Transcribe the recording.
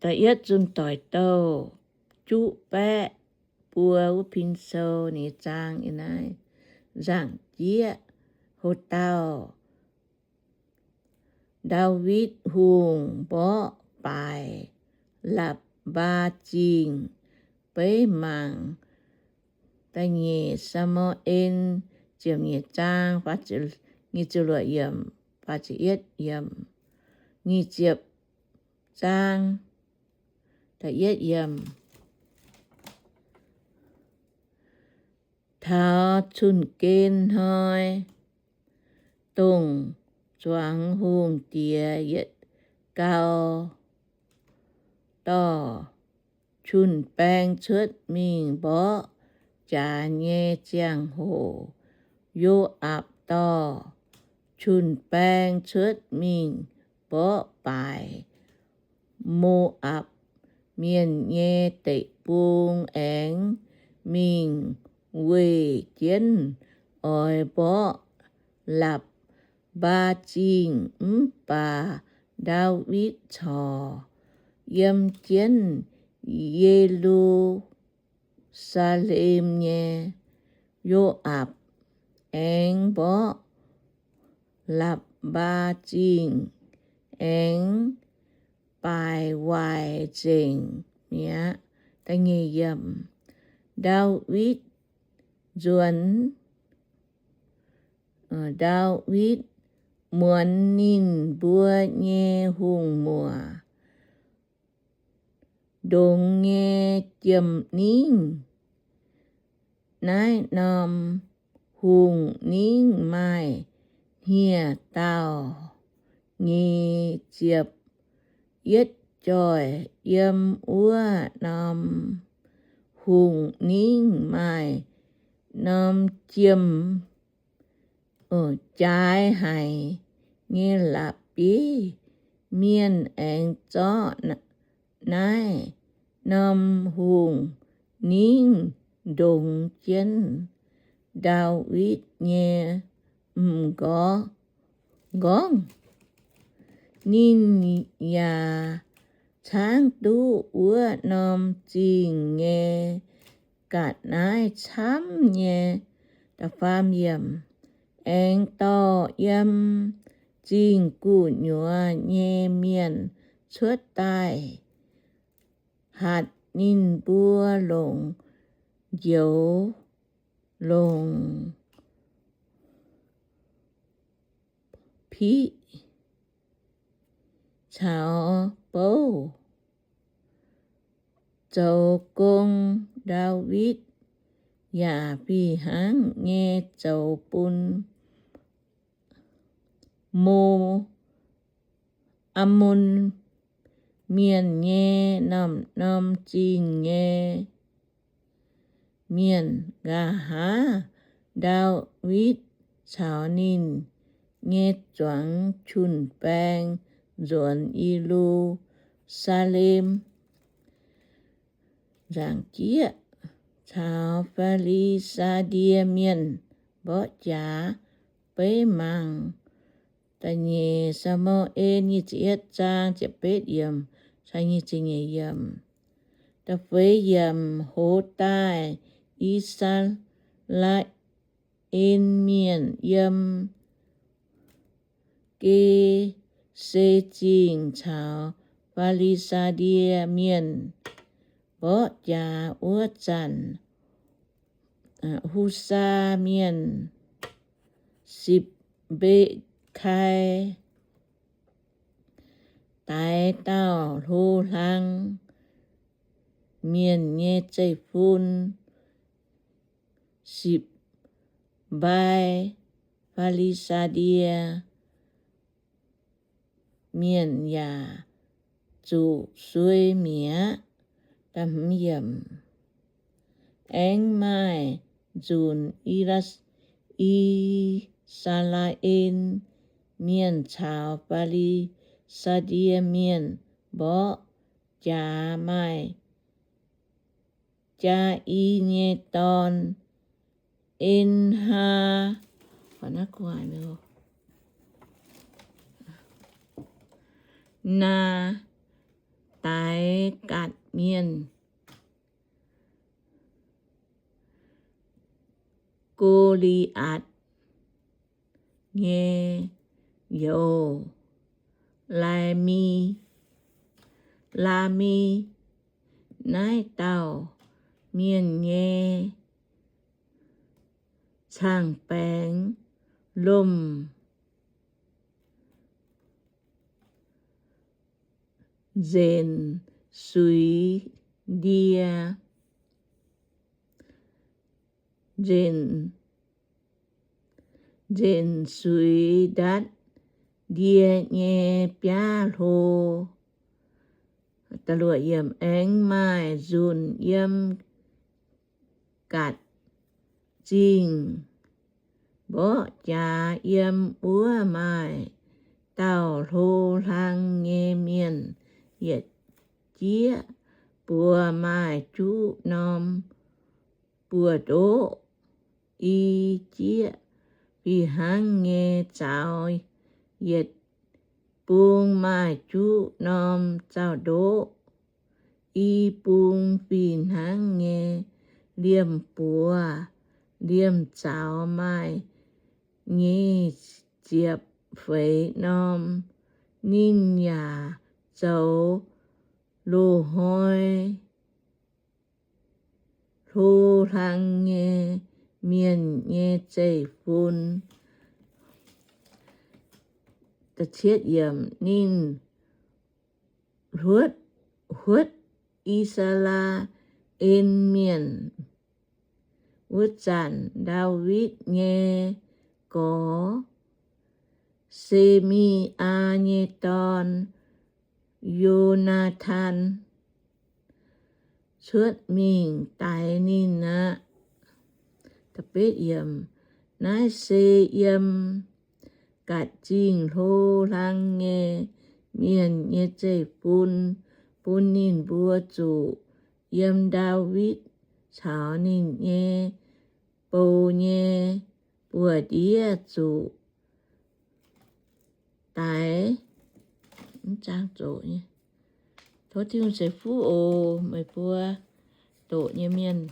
Da'yietv zunh doic douh juqv baeqv buo wuov pin sou nyei zaang yiem naaiv nzaangc jieqv. Ho dauh Ndaawitv Hungh mborqv baaix Lapc^mbaa Zingh. Beiv mangc da'nyeic Saa^mu^en ziepc nyeic zaang nyic ziepc luoqc yiemc, nyic ziepc zaang, da'yietv yiemc. Taux cun-gen hnoi, dongh zuangx hungh diex yietc gau dorh cun-baeng cuotv mingh mborqv jaax nyei ziangh hoc, Yo^aapc dorh cun-baeng cuotv mingh mborqv baaix Mo^apc Mienh nyei deic-bung aengx mingh weih jienv oix mborqv Lapc^mbaa Zingh. Mv baac Ndaawitv corc yiem jienv Ye^lu^saa^lem nyei. Yo^aapc aengx mborqv Lapc^mbaa Zingh aengx baaix waaic nzengc mi'aqv. Ndaawitv nzuonx, Ndaawitv muonz ninh mbuo nyei hungh muoc ndongx nyei jiem-ningv. Naaiv norm hungh ningv maaih hniev-daauh nyic ziepc yietv joih. Yiem wuov norm hungh ningv maaih norm jiem jaaix haic nyei la'bieiv. Mienh aengx zorqv naaiv norm hungh ningv ndongx jienv Ndaawitv nyei m'nqorngv. Ninh yaac caangv duqv wuov norm zingh nyei ga'naaiv camv nyei. Aengx dorh yiem zingh gu'nyuoz nyei mienh cuotv daaih, hatc ninh mbuo longc njoux longc piqv caux bouv zoux gong. Ndaawitv yaac fih hnangv nyei zoux bun Mo, Ammon Mienh nyei norm-norm zingh nyei mienh. Nqa'haav Ndaawitv caux ninh nyei zuangx cun-baeng nzuonx Ye^lu^saa^lem. Nzaangc jieqv, caux Fi^li^saa^die Mienh mborqv jaax. Beiv mangc da'nyeic Saa^mu^en nyic ziepc yietv zaang ziepc betv yiemc caux nyic ziepc nyeic yiemc. Da'feix yiemc, hoz daaih I^saa^laa^en Mienh yiem Gese Zingh caux Fi^li^saa^die Mienh mborqv jaax. Wuov zanc Husaa Mienh Sipc^mbe^kai daix dauh hlo hlang mienh nyei zeiv-fun, Sipc^mbai. Fi^li^saa^die Mienh yaac zuqc suei mi'aqv. Aengx maaih nzunc I^saa^laa^en Mienh caux Fi^li^saa^die Mienh mborqv jaax. Maaih Jaa^i nyei dorn, En^haa, Naa, daix gaatc mienh, Go^li^atc, nyei youz, Laa^mi, Laa^mi, naaiv dauh mienh nyei caangh baengx lomh nzenc suix ndie, nzenc, nzenc suix ndatv ndie nyei biaav hlo. Aengx maaih nzunc yiem Gatc Zingh mborqv jaax. Yiem wuov maaih dauh hlo hlang nyei mienh yietc jieqv buoz maaih juqv norm buoz-ndoqv. I jieqv fih hnangv nyei zaux, yietc bung maaih juqv norm zaux-ndoqv. I bung fih hnangv nyei liemh buoz, liemh zaux maaih nyic ziepc feix norm. Ninh yaac zoux loz-hnoi hlo hlang nyei mienh nyei zeiv-fun. Ninh huotv, huotv I^saa^laa^en Mienh wuov zanc, Ndaawitv nyei gorx, Se^mi^aa, nyei dorn, Yo^naa^tan, cuotv mingh daix ninh aqv. Naaiv se yiem Gatc Zingh hlo hlang nyei mienh nyei zeiv-fun, bun ninh mbuo zuqc yiem Ndaawitv caux ninh nyei bou nyei buoz-ndiev zuqc daix. Tov Tin-Hungh ceix fuqv oc, meih mbuo doqc nyei mienh.